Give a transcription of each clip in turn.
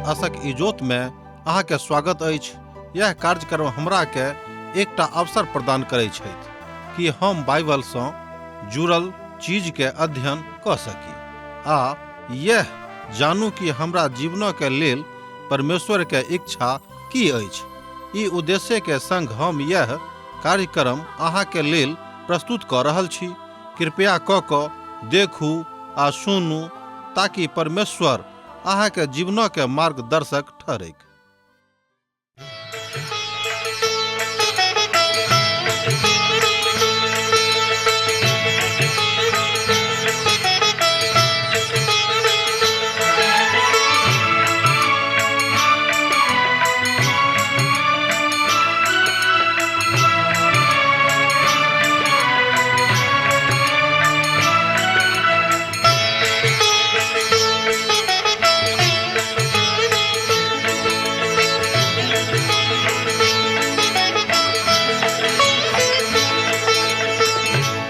आशक इजोत में अहाँ के स्वागत अछि। यह कार्यक्रम हमरा के एकटा अवसर प्रदान करै छथि कि हम बाइबल सँ जुड़ल चीज के अध्ययन कऽ सकी आ यह जानू कि हमरा जीवन के लेल परमेश्वर के इच्छा की अछि। ई उद्देश्य के संग हम यह कार्यक्रम अहाँ के लेल प्रस्तुत कऽ रहल छी। कृपया कऽ कऽ देखू आ सुनू ताकि परमेश्वर अहाँ के जीवन के मार्गदर्शक ठहरैक।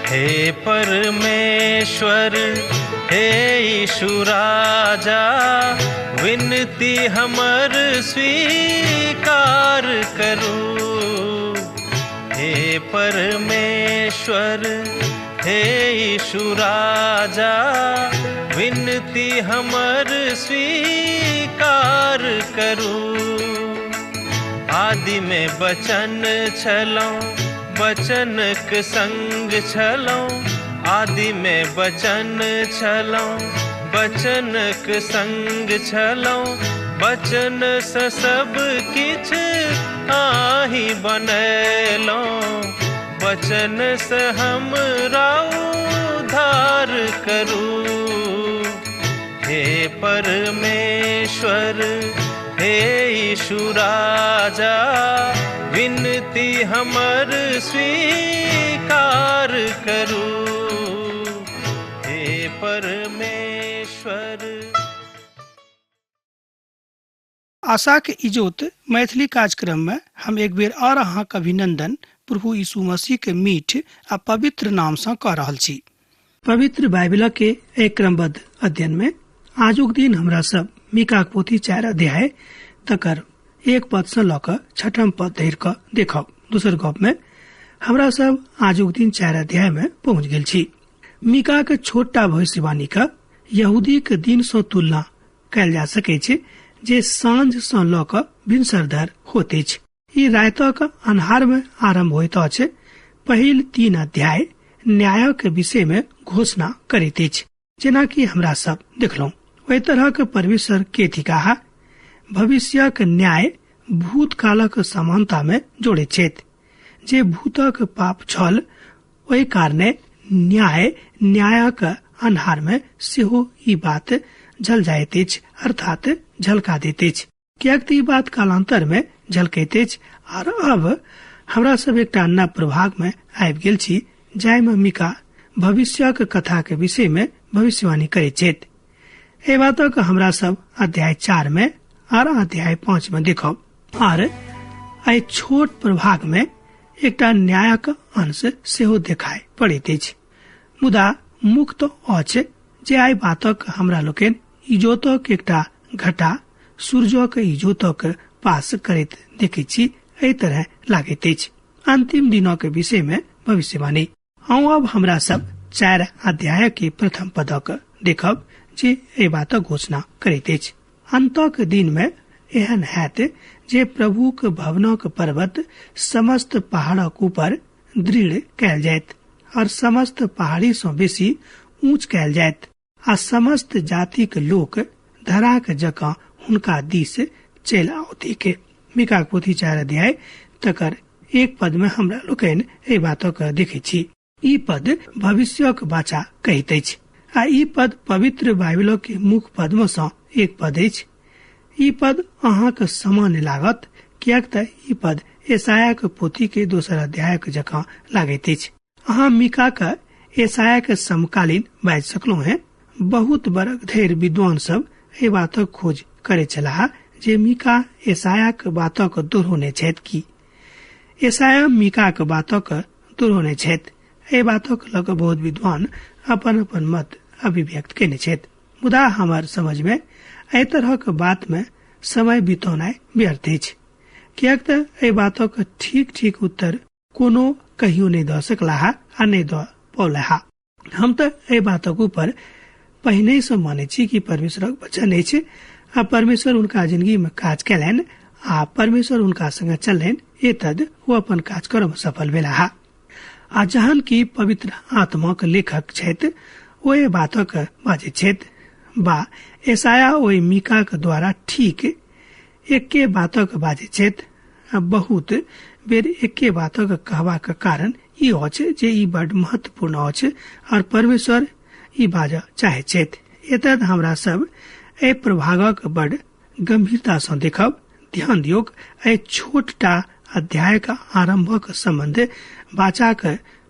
हे परमेश्वर, हे यीशु राजा, विनती हमर स्वीकार करू। हे परमेश्वर, हे यीशु राजा, विनती हमर स्वीकार करू। आदि में बचन छलौं, बचनक संग छलौं। आदि में बचन छलौं, बचनक संग छलौं। बचन से सब किछ आही बनेलौं। बचन से हमरा उद्धार करू। हे परमेश्वर, हे यीशु राजा, विनती हमर स्वीकार करू। हे परमेश्वर। आशाक इजोत मैथिली कार्यक्रम में हम एक बेर और अहाँक अभिनंदन प्रभु यीशु मसीह के मीठ आ पवित्र नाम सँ कऽ रहल छी। पवित्र बाइबिल के एक क्रमबद्ध अध्ययन में आजुक दिन हमरा सब मीकाक पोथी 4 अध्याय तकर 1 पद सँ लऽ कऽ 6 पद धरि कऽ देखब। दोसर गप में हमरा सब आजुक दिन 4 अध्याय में पहुँच गेल छी। मीकाक छोटटा भविष्यवाणी का यहूदीक दिन सँ तुलना कयल जा सकै छै जे साँझ सँ लऽ कऽ भिनसर धरि होइत अछि। ई रातिक अन्हार में आरम्भ होइत अछि। पहिल 3 अध्याय न्यायक विषय में घोषणा करैत अछि, जेनाकि हमरा सब देखलहुँ। ओहि तरहक परमेश्वर के थिकाह? भविष्यक न्याय भूतकालक समानता में जोड़ैत छथि। जे भूतक पाप छल ओहि कारणे न्याय न्यायक अन्हार में सेहो ई बात झल जाइत अछि, अर्थात झलका दैत अछि। किएक तऽ ई बात कालांतर में झलकैत अछि। आर अब हमरा सब एकटा नव प्रभाग में आबि गेल छी जाहि में मीका भविष्यक कथा के विषय में भविष्यवाणी करैत छथि। एहि बातक हमरा सब अध्याय 4 में आर अध्याय 5 में देखब। आर एहि छोट प्रभाग में एकटा न्यायक अंश सेहो देखाइ पड़ैत अछि। मुदा मुक्त अछि जे एहि बातक हमरा लोकनि इजोतक एकटा घटा सूर्यक इजोतक पास करैत देखैत छी, एहि तरह लागैत अछि। अंतिम दिनक विषय में भविष्यवाणी। आउ अब हमरा सब 4 अध्याय के प्रथम पदक देखब जे एहि बातक घोषणा करैत अछि। अंतक दिन में एहन हैत जे प्रभुक भवनक पर्वत समस्त पहाड़क ऊपर दृढ़ कयल जायत और समस्त पहाड़ी सँ बेसी ऊंच कयल जायत आ समस्त जातिक लोक धराक जकाँ हुनका दिस चलि आओतिक। मीकाक पोथी 4 अध्याय तकर 1 पद में हमरा लोकनि एहि बातक देखैत छी। ई पद भविष्यक वाचा कहैत अछि आ ई पद पवित्र बाइबिलक के मुख्य पद में सँ एक पद अछि। ई पद अहाँक सामान्य लागत, किएक तऽ ई पद यशायाक पोथी के दोसर अध्यायक जकाँ लागैत अछि। अहाँ मीकाक यशायाक समकालीन बाजि सकलहुँ हेँ। बहुत बरख धरि विद्वान सब एहि बातक खोज करैत छलाह जे मीका यशायाक बातक दोहरौने छथि कि यशाया मीकाक बातक दोहरौने छथि। एहि बातक लऽ कऽ बहुत विद्वान अपन अपन मत अभिव्यक्त केने छथि। मुदा हमर समझ में एहि तरहक बात में समय बितौनाइ व्यर्थ अछि, किएक तऽ एहि बातक ठीक ठीक उत्तर कोनो कहियो नहि दऽ सकलाह आ नहि दऽ पौलाह। हम तऽ एहि बातक ऊपर पहिने सँ मानै छी कि परमेश्वरक वचन अछि आ परमेश्वर हुनका जिंदगी में काज कयलनि आ परमेश्वर हुनका संगे चललनि, एतद ओ अपन काज करऽ मे सफल भेलाह। आ जहन कि पवित्र आत्माक लेखक छथि ओ एहि बातक बाजैत छथि बा एसाया ओहि मीकाक द्वारा ठीक एके बातक बाजैत छथि। आ बहुत बेर एके बातक कहबाक कारण ई अछि जे ई बड महत्वपूर्ण अछि और परमेश्वर ई बाजऽ चाहैत छथि। एतद हमरा सब एहि प्रभागक बड गंभीरता सँ देखब। ध्यान दियौक, एहि छोटटा अध्यायक आरंभक संबंध वाचाक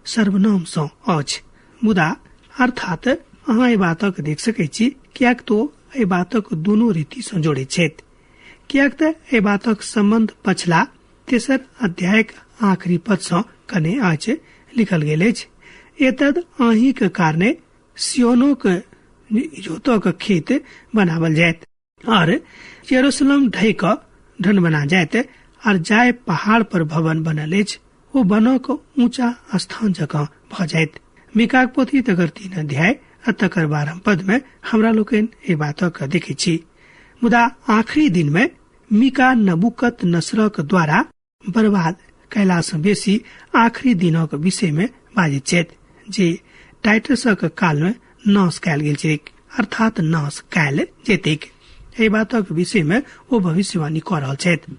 सर्वनाम सँ अछि, मुदा अर्थात अहाँ एहि बातक देख सकैत छी किएक तो एहि बातक दुनू रीति सँ जोड़ैत छथि, किएक तऽ एहि बातक संबंध पछिला तेसर अध्यायक आखिरी पद सँ कने अछि लिखल गेल अछि, एतद अहींक कारणे सियोनोक इजोतक खेत बनावल जायत और यरूशलेम ढहि कऽ ढन बना जायत और जाय पहाड़ पर भवन बनल अछि ओ बनक ऊंचा स्थान जकाँ भऽ जायत। मीकाक पोथी तकर 3 अध्याय आ तकर 12 पद में हमरा लोकनि एहि बातक देखै छी। मुदा आखिरी दिन में मीका नबूकत नसरक द्वारा बर्बाद कयला सँ बेसी आखिरी दिनक विषय में बाजैत छथि जे टाइटसक काल में नाश कयल गेल छैक, अर्थात नाश कयल जेतैक। एहि बातक विषय में ओ भविष्यवाणी कऽ रहल छथि।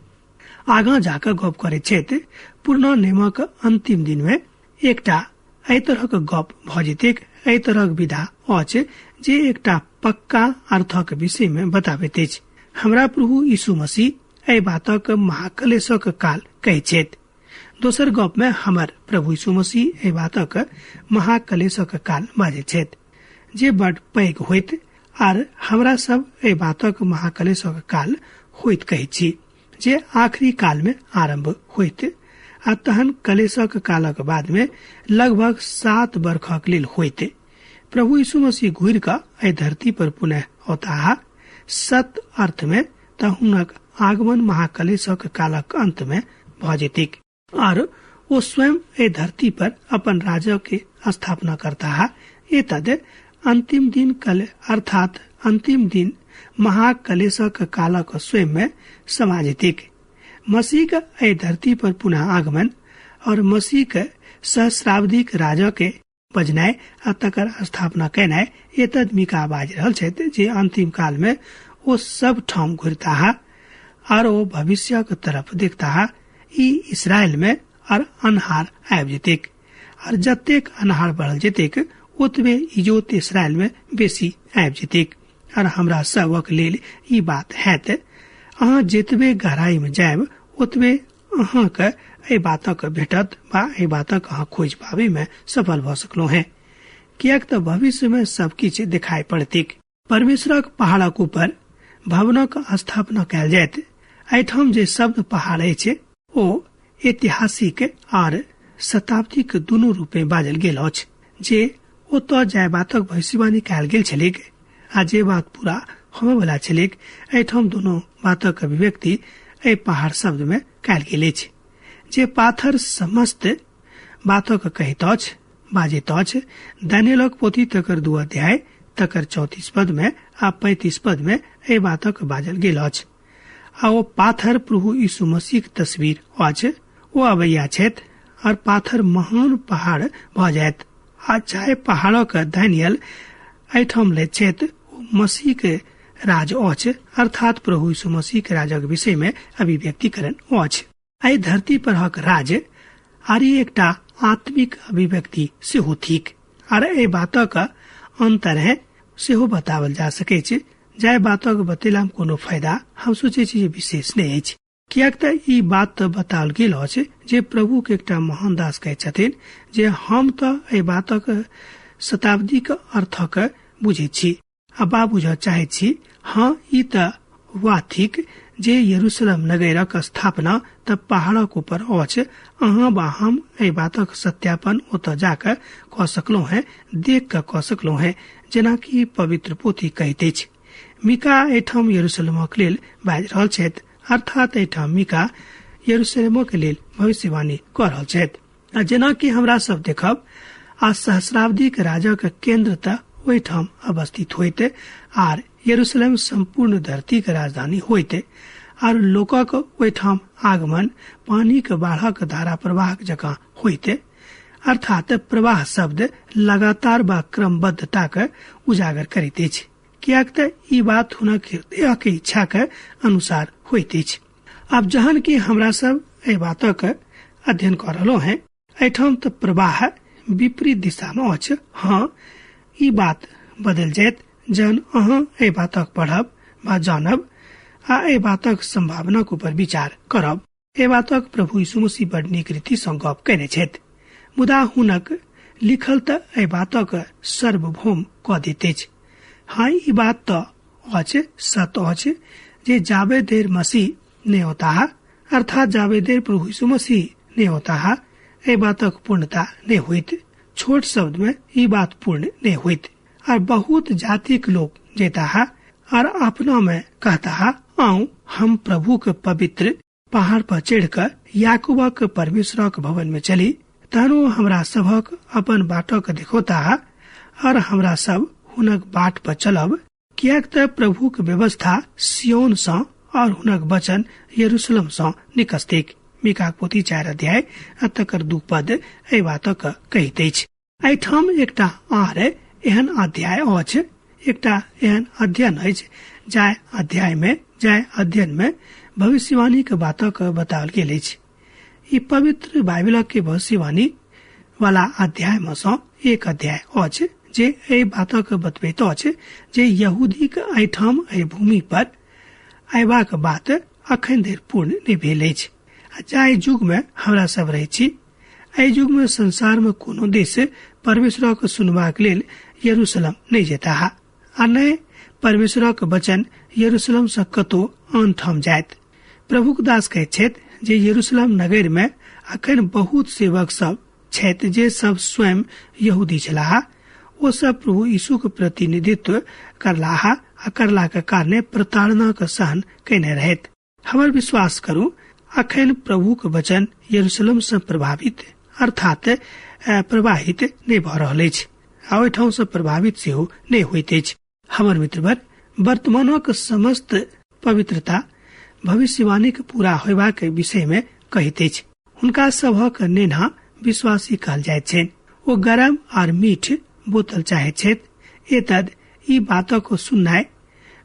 आगाँ जाकऽ गप करैत छथि पुरना नियमक अंतिम दिन में एकटा एहि तरहक गप भऽ जेतैक, एहि तरहक विधा अछि जे एकटा पक्का अर्थक विषय में बताबैत अछि। हमरा प्रभु यीशु मसीह एहि बातक महाकलेशक काल कहैत छथि। दोसर गप में हमर प्रभु यीशु मसीह एहि बातक महाकलेशक काल बाजैत छथि जे बड पैघ होइत, आर हमरा सब एहि बातक महाकलेशक काल होइत कहैत छी जे आखिरी काल में आरंभ होइत आ तहन कलेशक कालक बाद में लगभग 7 बरखक लेल होइत। प्रभु यीशु मसीह घुरि कऽ एहि धरती पर पुनः औताह सत अर्थ में तऽ हुनक आगमन महाकलेशक कालक अंत में भऽ जेतैक और ओ स्वयं एहि धरती पर अपन राज्य के स्थापना करताह। एतद अंतिम दिन कल अर्थात अंतिम दिन महाकलेशक कालक स्वयं में समा जेतैक। मसीह के एहि धरती पर पुनः आगमन और मसीह के सहस्राब्दिक राजा के बजनाइ आ तकर स्थापना केनाइ एतद मीका बाजि रहल छथि जे अंतिम काल में ओ सब ठाम घुरताह आर ओ भविष्यक तरफ देखताह। ई इसराइल में और अन्हार आबि जेतैक और जतेक अन्हार बढ़ल जेतैक ओतबे इजोत इसराइल में बेसी आबि जेतैक। और हमरा सबक लेल ई बात हैत, अहाँ जतबे गहराई में जायब ओतबे अहाँके एहि बातक भेटत बा एहि बातक अहाँ खोज पाबे में सफल भऽ सकलहुँ हैं, किएक तऽ भविष्य में सब किछु देखाई पड़तैक। परमेश्वरक पहाड़क ऊपर भवनक स्थापना कयल जायत। एहिठाम जे शब्द पहाड़ अछि ओ ऐतिहासिक आर शताब्दीक दुनू रूपे बाजल गेल अछि, जे ओतऽ जाय बातक भविष्यवाणी कयल गेल छलैक आ जे बात पूरा होबयवला छलैक। एहिठाम दुनू बातक अभिव्यक्ति एहि पहाड़ शब्द में कयल गेल अछि। जे पाथर समस्त बातक कहैत अछि बाजैत अछि। दानियलक पोथी तकर 2 अध्याय तकर 34 पद में आ 35 पद में एहि बातक बाजल गेल अछि। आ ओ पाथर प्रभु यीशु मसीहक तस्वीर अछि। ओ अबैया छथि और पाथर महान पहाड़ भऽ जायत। आ जाहि पहाड़क दानियल एहिठाम लैत छथि ओ मसीह के राज अछि, अर्थात प्रभु यीशु मसीह के राजक विषय में अभिव्यक्तिकरण अछि। एहि धरती पर हक राज आर ई एकटा आत्मिक अभिव्यक्ति सेहो थिक। आर एहि बातक अंतर है सेहो बतावल जा सकैछ। जाहि बातक बतेला में कोनो फायदा हम सोचै छी जे विशेष नहि अछि, किएक तऽ ई बात तऽ बताओल गेल अछि जे प्रभु के एकटा महान दास कहै छथिन जे हम तऽ एहि बातक शताब्दीक अर्थक बुझै छी आ बा बुझऽ चाहै छी। हाँ, ई तऽ वाह थिक जे यरूशलेम नगरक स्थापना तऽ पहाड़क ऊपर अछि। अहाँ बा हम एहि बातक सत्यापन ओतऽ जाकऽ कऽ सकलहुँ हैं, देख कऽ कऽ सकलहुँ हैं, जेनाकि पवित्र पोथी कहैत अछि। मीका एहिठाम यरूशलेमक लेल बाजि रहल छथि, अर्थात एहिठाम मीका यरूशलेमक लेल भविष्यवाणी कऽ रहल छथि। आ जेनाकि हमरा सब देखब आ सहस्राब्दीक राजाक केन्द्र तऽ ओहिठाम अवस्थित होइत आर यरूशलेम सम्पूर्ण धरतीक राजधानी होइत आर लोकक ओहिठाम आगमन पानीक बाढ़क धारा प्रवाहक जकाँ होइत। अर्थात प्रवाह शब्द लगातार वा क्रमबद्धताक उजागर करैत अछि, कियाक तऽ ई बात हुनक हृदयक इच्छाक अनुसार होइत अछि। आब जहन कि हमरा सब एहि बातक अध्ययन कऽ रहलहुँ हैं, एहिठाम तऽ प्रवाह विपरीत दिशा मे अछि। हाँ, ई बात बदलि जायत जहन अहाँ एहि बातक पढ़ब वा जानब आ एहि बातक संभावनाक ऊपर विचार करब। एहि बातक प्रभु यीशु मसीह बड़ नीक रीति सँ गप कयने छथि, मुदा हुनक लिखल तऽ एहि बातक सार्वभौम कऽ दैत अछि। हाँ, ई बात तऽ अछि, सत्य अछि जे जाबे देर मसीह नहि होता, अर्थात जाबे देर प्रभु यीशु मसीह नहि होता, एहि बातक पूर्णता नहि होइत। छोट शब्द में ई बात पूर्ण नहि होइत। आर बहुत जातिक लोक जेताह आर अपना में कहताह, आउ हम प्रभु के पवित्र पहाड़ पर चढ़ कऽ याकूबक परमेश्वरक भवन में चली, तहन ओ हमरा सभक अपन बाटक देखौताह और हमरा सब हुनक बाट पर चलब, किएक तऽ प्रभुक व्यवस्था सियोन सँ और हुनक वचन यरूशलेम सँ निकसतेक। मीकाक पोथी 4 अध्याय आ तकर 2 पद एहि बातक कहैत अछि। एहिठाम एकटा आर एहन अध्याय अछि, एकटा एहन अध्ययन अछि जाहि अध्याय में, जाहि अध्ययन में भविष्यवाणी के बातक बताओल गेल अछि। ई पवित्र बाइबलक के भविष्यवाणी वाला अध्याय में सँ एक अध्याय अछि जे एहि बातक बतबैत अछि जे यहूदीक एहिठाम एहि भूमि पर अयबाक बात अखन धरि पूर्ण नहि भेल अछि। आ जाहि युग में हमरा सब रहै छी, एहि युग में संसार में कोनो देश परमेश्वरक सुनबाक लेल यरूशलेम नहि जेताह आ नहि परमेश्वरक वचन यरूशलेम सँ कतौ आन ठाम जायत। प्रभुक दास कहैत छथि जे यरूशलेम नगर में अखन बहुत सेवक सब छथि जे सब स्वयं यहूदी छलाह। ओ सब प्रभु यीशुक प्रतिनिधित्व करलाह आ करलाक कारणे प्रताड़नाक सहन कयने रहैत। हमर विश्वास करू, अखन प्रभुक वचन यरूशलेम सँ प्रभावित अर्थात प्रवाहित नहि भऽ रहल अछि आ ओहिठाम सँ प्रभावित सेहो नहि होइत अछि। हमर मित्रवर, वर्तमानक समस्त पवित्रता भविष्यवाणीक पूरा होयबाक विषय में कहैत अछि। हुनका सभक नेन्हा विश्वासी कहल जाइत छनि। ओ गरम आर मीठ बोतल चाहैत छथि। एतद ई बातक सुननाइ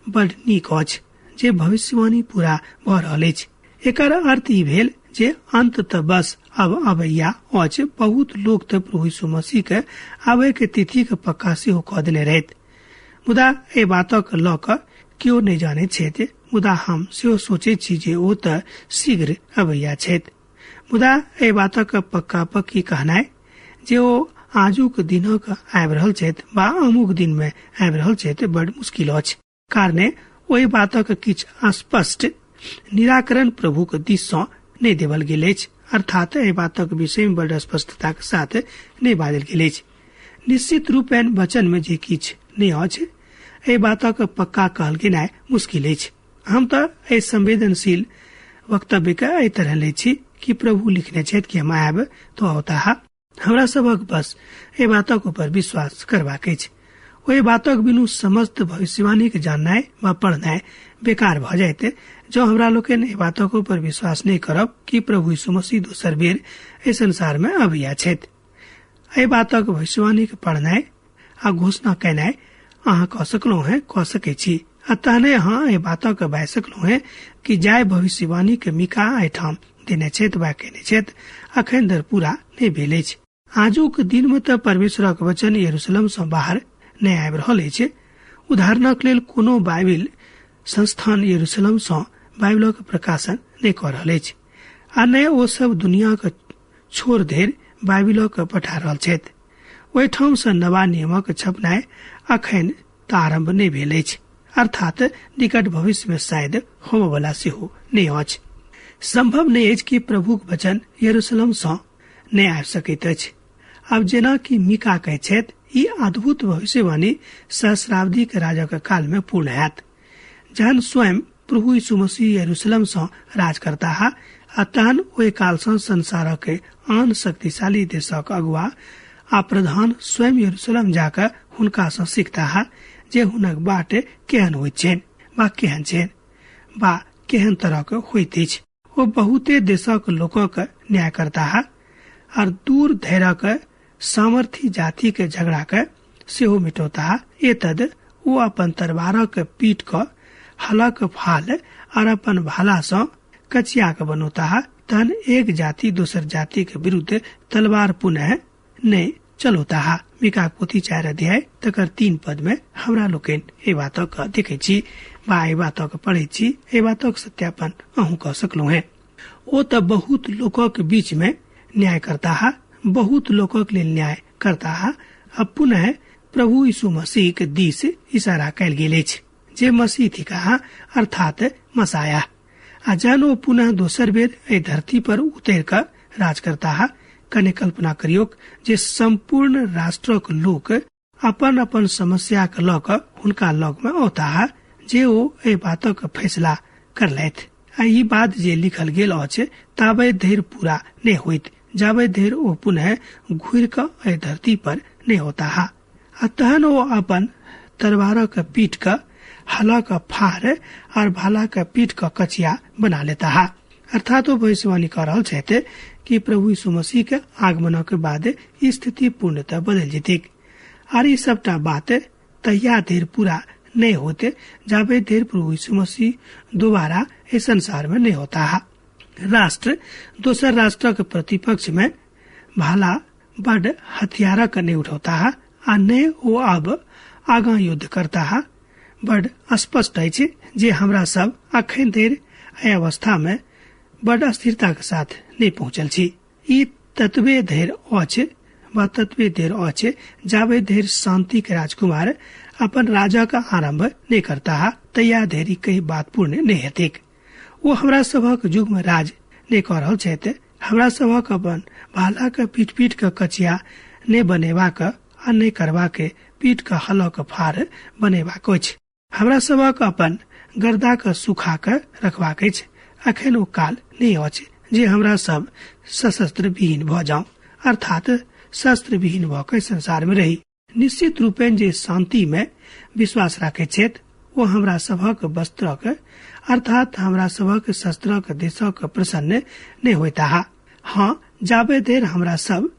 बड़ नीक अछि जे भविष्यवाणी पूरा भऽ रहल अछि। एकर अर्थ ई भेल जे अंत तऽ बस अब अबैया अछि। बहुत लोक तऽ प्रभु यीशु मसीह के आबय के तिथि के पक्का सेहो कऽ देने रहैत, मुदा एहि बातक लऽ कऽ केओ नहि जानैत छथि। मुदा हम सेहो सोचैत छी जे ओ तऽ शीघ्र अबैया छथि, मुदा एहि बातक पक्का पक्की कहनाइ जे ओ आजुक दिनक आबि रहल छथि वा अमुक दिन में आबि रहल छथि बड़ मुश्किल अछि। कारणे ओहि बातक किछु स्पष्ट निराकरण प्रभुक दिस सँ नहि देवल गेल अछि, अर्थात एहि बातक विषय में बड़ स्पष्टताक साथ नहि बाजल गेल अछि। निश्चित रूपेण वचन में जे किछु नहि अछि एहि बातक पक्का कहल गेनाइ मुश्किल अछि। हम तऽ एहि संवेदनशील वक्तव्य के एहि तरह लै छी कि प्रभु लिखने छथि कि हम आयब तो औताह। हमरा सभक बस एहि बातक ऊपर विश्वास करबाक अछि। ओहि बातक बिनु समस्त भविष्यवाणी के जाननाइ वा पढ़नाइ बेकार भऽ जायत जँ हमरा लोकनि एहि बातक ऊपर विश्वास नहि करब कि प्रभु यीशु मसीह दोसर बेर एहि संसार में अबैया छथि। एहि बातक भविष्यवाणी के पढ़नाइ आ घोषणा केनाइ अहाँ कऽ सकलहुँ हैं, कऽ सकै छी। आ तहने अहाँ एहि बातक बाजि सकलहुँ हैं कि जाहि भविष्यवाणी के मीका एहिठाम देने छथि वा केने छथि अखन धरि पूरा नहि भेल अछि। आजुक दिन में तऽ परमेश्वरक वचन यरूशलेम सँ बाहर नहि आबि रहल अछि। उदाहरणक लेल कोनो बाइबिल संस्थान यरूशलेम सँ बाइबिलक प्रकाशन नहि कऽ रहल अछि आ नहि ओ सब दुनियाक छोर धरि बाइबिलक पठा रहल छथि। ओहिठाम सँ नवा नियमक छपनाइ अखन तऽ आरम्भ नहि भेल अछि, अर्थात निकट भविष्य में शायद होमयवला सेहो नहि अछि। संभव नहि अछि कि प्रभुक वचन यरूशलेम सँ नहि आबि सकैत अछि। आब जेना कि मीका कहैत छथि, ई अद्भुत भविष्यवाणी सहस्राब्दीक राजाक काल में पूर्ण हैत। जहन स्वयं प्रभु यीशु मसीह यरूशलेम सँ राज करताह आ तहन ओहि काल सँ संसारक आन शक्तिशाली देशक अगुआ आ प्रधान स्वयं यरूशलेम जाकऽ हुनका सँ सीखताह जे हुनक बाट केहन होइत छनि वा केहन छनि वा केहन तरहक होइत अछि। ओ बहुते देशक लोकक न्याय करताह आर दूर धैरक सामर्थी जाति के झगड़ा के सेहो मिटौताह। एतद ओ अपन तरवारक पीट क हलक फाल आर अपन भाला सँ कचिया के बनौताह। तहन एक जाति दोसर जाति के विरुद्ध तलवार पुनः नहि चलौताह। मीकाक पोथी 4 अध्याय तकर 3 पद में हमरा लोकनि एहि बातक देखै छी वा एहि बातक पढ़ै छी। एहि बातक सत्यापन अहूँ कऽ सकलहुँ हेँ। ओ तऽ बहुत लोकक बीच में न्याय करताह, बहुत लोकक लेल न्याय करताह। आ पुनः प्रभु यीशु मसीह के दिस इशारा कयल गेल अछि जे मसीह थिकाह, अर्थात मसाया। आ जहन ओ पुनः दोसर बेर एहि धरती पर उतरि कऽ राज करताह, कने कल्पना करियौक जे सम्पूर्ण राष्ट्रक लोक अपन अपन समस्या के लऽ कऽ हुनका लग में औताह जे ओ एहि बातक फैसला करलथि। आ ई बात जे लिखल गेल अछि ताबे धरि पूरा नहि होइत जाबे धरि ओ पुनः घुरि कऽ एहि धरती पर नहि औताह। आ तहन ओ अपन तरवारक पीठ कऽ हलक फार आर भाला के पीठ कऽ कचिया बना लेताह। अर्थात ओ भविष्यवाणी कऽ रहल छथि कि प्रभु यीशु मसीह के आगमनक बाद स्थिति पूर्णतः बदलि जेतैक। आर ई सबटा बात तहिया धरि पूरा नहि होते जाबे धरि प्रभु यीशु मसीह दोबारा एहि संसार में नहि होता। राष्ट्र दोसर राष्ट्रक प्रतिपक्ष में भाला बड हथियारक नहि उठौता आ नहि ओ अब आगाँ युद्ध करता। बड स्पष्ट अछि जे हमरा सब अखन धरि एहि अवस्था में बड अस्थिरता के साथ नहि पहुँचल छी। ई ततबे धरि अछि वा ततबे देर अछि जाबे धरि शांति के राजकुमार अपन राजा का आरंभ नहि करता तैया धरि कई बात पूर्ण नहि हेतैक। ओ हमरा सभक युग में राज नहि कऽ रहल छथि। हमरा सभक अपन भाला के पीट पीट के कचिया नहि बनेबाक आ नहि करबाक पीट के हलक फार बनेबाक अछि। हमरा सभक अपन गर्दा के सुखा के रखबाक अछि। अखन ओ काल नहि अछि जे हमरा सब सशस्त्र विहीन भऽ जाउ, अर्थात शस्त्र विहीन भऽ के संसार में रही। निश्चित रूपेण जे शांति में विश्वास राखैत छथि ओ हमरा सभक वस्त्रक अर्थात हमरा सभक शस्त्रक देशक प्रसन्न नहि होइताह। हाँ, जाबे देर हमरा सब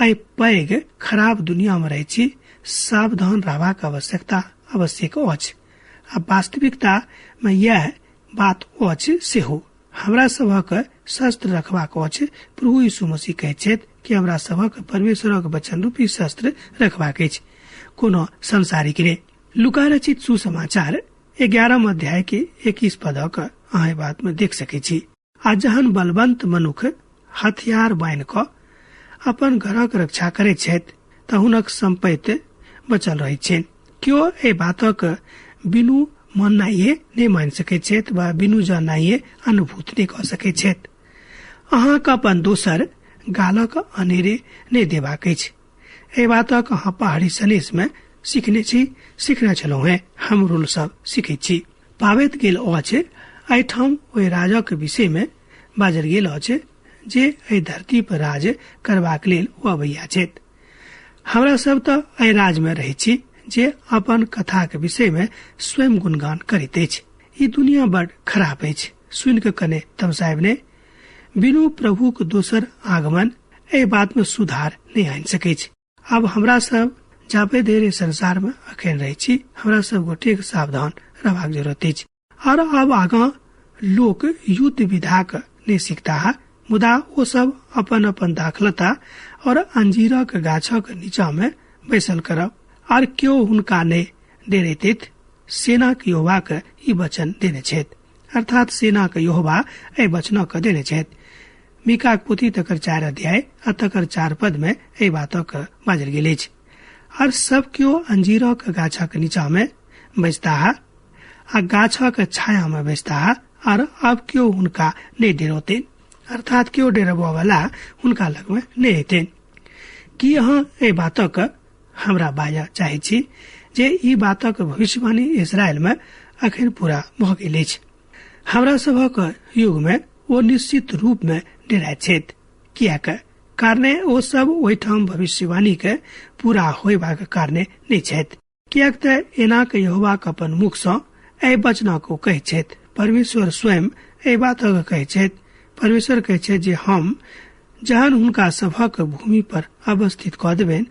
एहि पैघ खराब दुनिया में रहै छी सावधान रहबाक आवश्यकता आवश्यक अछि। आ वास्तविकता में यैह बात अछि सेहो। हमरा सभक शस्त्र रखबाक अछि। प्रभु यीशु मसीह कहैत छथि कि हमरा सभक परमेश्वरक वचन रूपी शस्त्र रखबाक अछि, कोनो संसारिक नहि। लूका रचित सुसमाचार 11 अध्याय के 21 पदक अहाँ एहि बात में देख सकै छी। आ जहन बलवंत मनुख हथियार बान्हि कऽ अपन घरक रक्षा करैत छथि तऽ हुनक सम्पत्ति बचल रहैत छनि। केओ एहि बातक बिनु माननाइए नहि मानि सकैत छथि वा बिनु जाननाइए अनुभूत नहि कऽ सकैत छथि। अहाँक अपन दोसर गालक अनेरे नहि देबाक अछि। एहि बातक अहाँ पहाड़ी सनेश में सीखने छी, सीखने छलहुँ हेँ, हम रोल सब सीखैत छी। पाबैत गेल अछि एहिठाम ओहि राजाक विषय में बाजल गेल अछि जे एहि धरती पर राज करबाक लेल ओ अबैया छथि। हमरा सब तऽ एहि राज में रहै छी जे अपन कथाक विषय में स्वयं गुणगान करैत अछि। ई दुनिया बड खराब अछि, सुनि कऽ कने तमसायब ने। बिनु प्रभुक दोसर आगमन एहि बात में सुधार नहि आनि सकैछ। आब हमरा सब जाबे धरि संसार में अखन रहै छी हमरा सब गोटेक सावधान रहबाक जरूरत अछि। और अब आगाँ लोक युद्ध विधाक नहि सीखताह, मुदा ओ सब अपन अपन दाखलता और अंजीरक गाछक नीचा में बैसल करब आर केओ हुनका नहि डेरेतैत। सेनाक यहोवाक ई वचन देने छथि, अर्थात सेनाक यहोवा एहि वचनक देने छथि। मीकाक पोथी तकर 4 अध्याय आ तकर 4 पद में एहि बातक बाजल गेल अछि। आर सब केओ अंजीरक गाछक नीचा में बैसताह आ गाछक छाया में बैसताह आर अब केओ हुनका नहि डेरौतनि, अर्थात केओ डेरबऽ वाला हुनका लग में नहि एतनि। की अहाँ एहि बातक हमरा बाजऽ चाहै छी जे ई बातक भविष्यवाणी इसराइल में अखन पूरा भऽ गेल अछि। हमरा सभक युग मे ओ निश्चित रूप मे डेराइत छथि, किएक कारणे ओ सब ओहिठाम भविष्यवाणी के पूरा होयबाक कारणे नहि छथि, किएक तऽ एनाक यहोवाक अपन मुख सँ एहि वचनक ओ कहैत छथि। परमेश्वर स्वयं एहि बातक कहैत छथि। परमेश्वर कहैत छथि जे हम जहन हुनका सभक भूमि पर अवस्थित कऽ देबनि,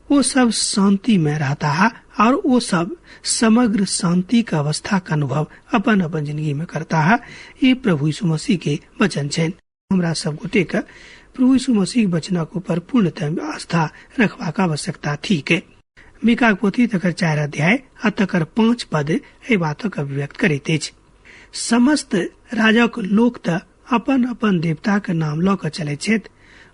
ओ सब शांति में रहता और ओ सब समग्र शांति के अवस्था के अनुभव अपन अपन जिंदगी में करता है। ये प्रभु यीशु मसीह के वचन छनि। हमरा सब गोटे के प्रभु यीशु मसीह के वचनक ऊपर पूर्णतः आस्था रखबाक आवश्यकता ठीक है। मीका पोथी तकर 4 अध्याय आ तकर 5 पद एहि बातक अभिव्यक्त करैत अछि। समस्त राजक लोक तऽ अपन अपन देवता के नाम लऽ कऽ चलैत छथि,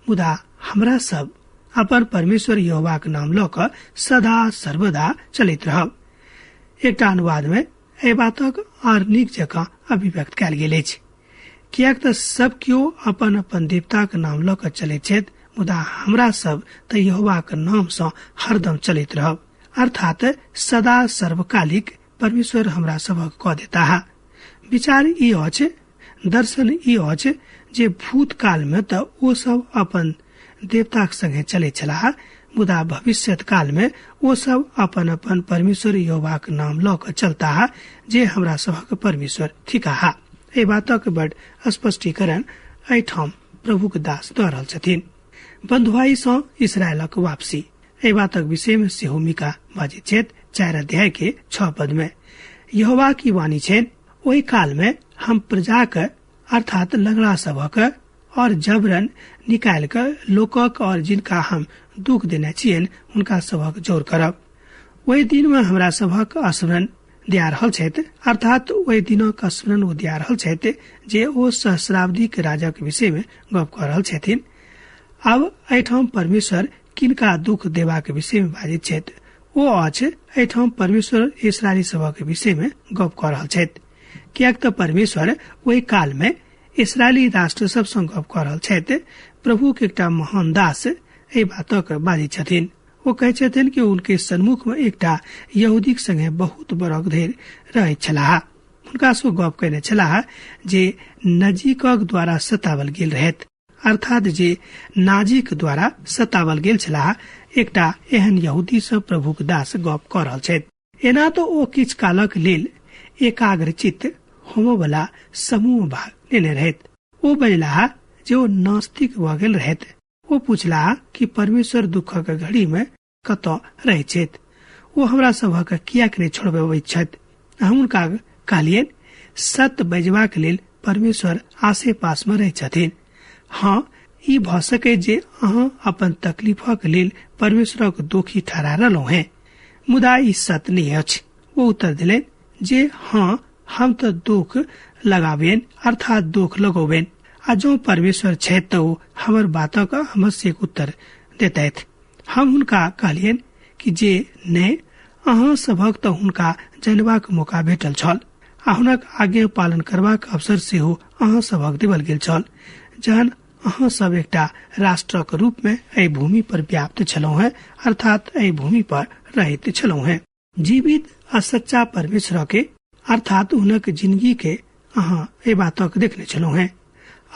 मुदा हमरा सब अपन परमेश्वर यहोवाक नाम लऽ कऽ सदा सर्वदा चलैत रहब। एकटा अनुवाद में एहि बातक आर नीक जकाँ अभिव्यक्त कयल गेल अछि, किएक तऽ सब केओ अपन अपन देवताक नाम लऽ कऽ चलैत छथि, मुदा हमरा सब तऽ यहोवाक नाम सँ हरदम चलैत रहब, अर्थात सदा सर्वकालिक परमेश्वर हमरा सभक कऽ देता। विचार ई अछि, दर्शन ई अछि जे भूतकाल में तऽ ओ सब अपन देवताक संगे चलैत छलाह, मुदा भविष्यत काल में ओ सब अपन अपन परमेश्वर यहोवाक नाम लऽ कऽ चलताह, जे हमरा सभक परमेश्वर थिकाह। एहि बातक बड स्पष्टीकरण एहिठाम प्रभुक दास दऽ रहल छथिन। बंधुआई सँ इसरायलक वापसी, एहि बातक विषय में सेहो मीका बाजैत छथि 4 अध्याय के 6 पद में। यहोवा की वाणी छनि, ओहि काल में हम प्रजाक अर्थात लंगड़ा सभक और जबरन निकालि कऽ लोकक और जिनका हम दुख देने छियनि हुनका सभक जोर करब। ओहि दिन में हमरा सभक स्मरण दिया रहल छथि, अर्थात ओहि दिनक स्मरण ओ दिया रहल छथि जे ओ सहस्राब्दीक राजक विषय में गप कऽ रहल छथिन। आब एहिठाम परमेश्वर किनका दुख देबाक विषय में बाजैत छथि, ओ अछि एहिठाम परमेश्वर इसरायली सभक विषय में गप कऽ रहल छथि, किएक तऽ परमेश्वर ओहि काल में इसरायली राष्ट्र सब सँ गप कऽ रहल छथि। प्रभु के एकटा महान दास एहि बातक बाजैत छथिन। ओ कहै छथिन कि उनके सन्मुख में एकटा यहूदीक संगे बहुत बरख धरि रहैत छलाह। हुनका सँ गप कयने छलाह जे नजीकक द्वारा सतावल गेल रहैत, अर्थात जे नाजीक द्वारा सतावल गेल छलाह। एकटा एहन यहूदी सँ प्रभुक दास गप कऽ रहल छथि। एना तऽ ओ किछु कालक लेल एकाग्रचित्त होमऽवला समूह भाग लेने रहैत। ओ बजलाह जे ओ नास्तिक भऽ गेल रहैत। ओ पुछलाह कि परमेश्वर दुखक घड़ी में कतऽ रहैत छथि, ओ हमरा सभक किएक नहि छोड़बैत छथि। हम हुनका कहलियनि, सत्य बजबाक लेल परमेश्वर आसे पास में रहैत छथिन। हाँ, ई भऽ सकै जे अहाँ अपन तकलीफक लेल परमेश्वरक दोषी ठहरा रहलहुँ हेँ, मुदा ई सत्य नहि अछि। ओ उत्तर देलनि जे हाँ, हम तऽ दुख लगाबेन, अर्थात दुख लगौबेन, आ जँ परमेश्वर छथि तऽ ओ हमर बातक अवश्यक उत्तर देतथि। हम हुनका कहलियनि कि जे नहि, अहाँ सभक तऽ हुनका जनबाक मौका भेटल छल आ हुनक आज्ञा पालन करबाक अवसर सेहो अहाँ सभक देवल गेल छल, जहन अहाँ सब एकटा राष्ट्रक रूप में एहि भूमि पर व्याप्त छलहुँ हेँ, अर्थात एहि भूमि पर रहैत छलहुँ हेँ। जीवित आ सच्चा परमेश्वर के अर्थात हुनक जिंदगी के अहाँ एहि बातक देखने छलहुँ हेँ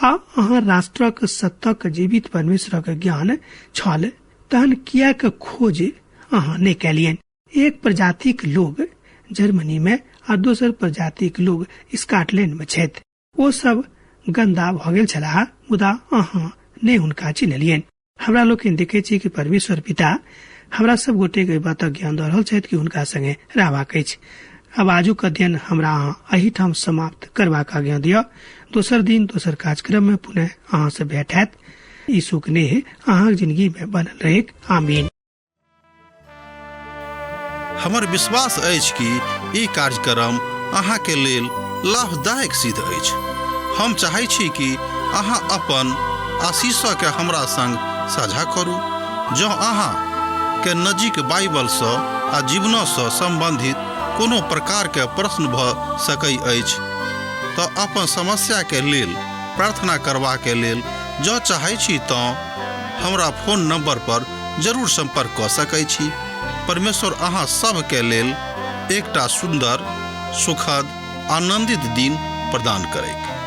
आ अहाँ राष्ट्रक सत्यक जीवित परमेश्वरक ज्ञान छल, तहन किएक खोज अहाँ नहि कयलियनि? एक प्रजातिक लोग जर्मनी में आ दोसर प्रजातिक लोग स्कॉटलैंड में छथि। ओ सब गंदा भऽ गेल छलाह, मुदा अहाँ नहि हुनका चिन्हलियनि। हमरा लोकनि देखै छी कि परमेश्वर पिता हमरा सब गोटे के बातक ज्ञान दऽ रहल छथि कि हुनका संगे रहबाक अछि। अब आजुक अध्ययन हमरा अहाँ एहिठाम समाप्त करबाक आज्ञा दिअ। दोसर दिन दोसर कार्यक्रम में पुनः अहाँ से भेंट हैत। यीशुक नेह अहाँक जिंदगी में बनल रहेक। आमीन। हमर विश्वास अछि कि ई कार्यक्रम अहाँके लेल लाभदायक सिद्ध अछि। हम चाहै छी कि अहाँ अपन आशीषके हमरा संग साझा करू। जँ अहाँ के नजीक बाइबलसँ आ जीवनसँ सम्बन्धित कोनो प्रकारके प्रश्न भऽ सकै अछि तऽ अपन समस्याके लेल प्रार्थना करबाके लेल जँ चाहै छी तँ हमरा फोन नंबर पर जरूर संपर्क कऽ सकै छी। परमेश्वर अहाँ सभके लेल एकटा सुन्दर सुखद, आनंदित दिन प्रदान करैक।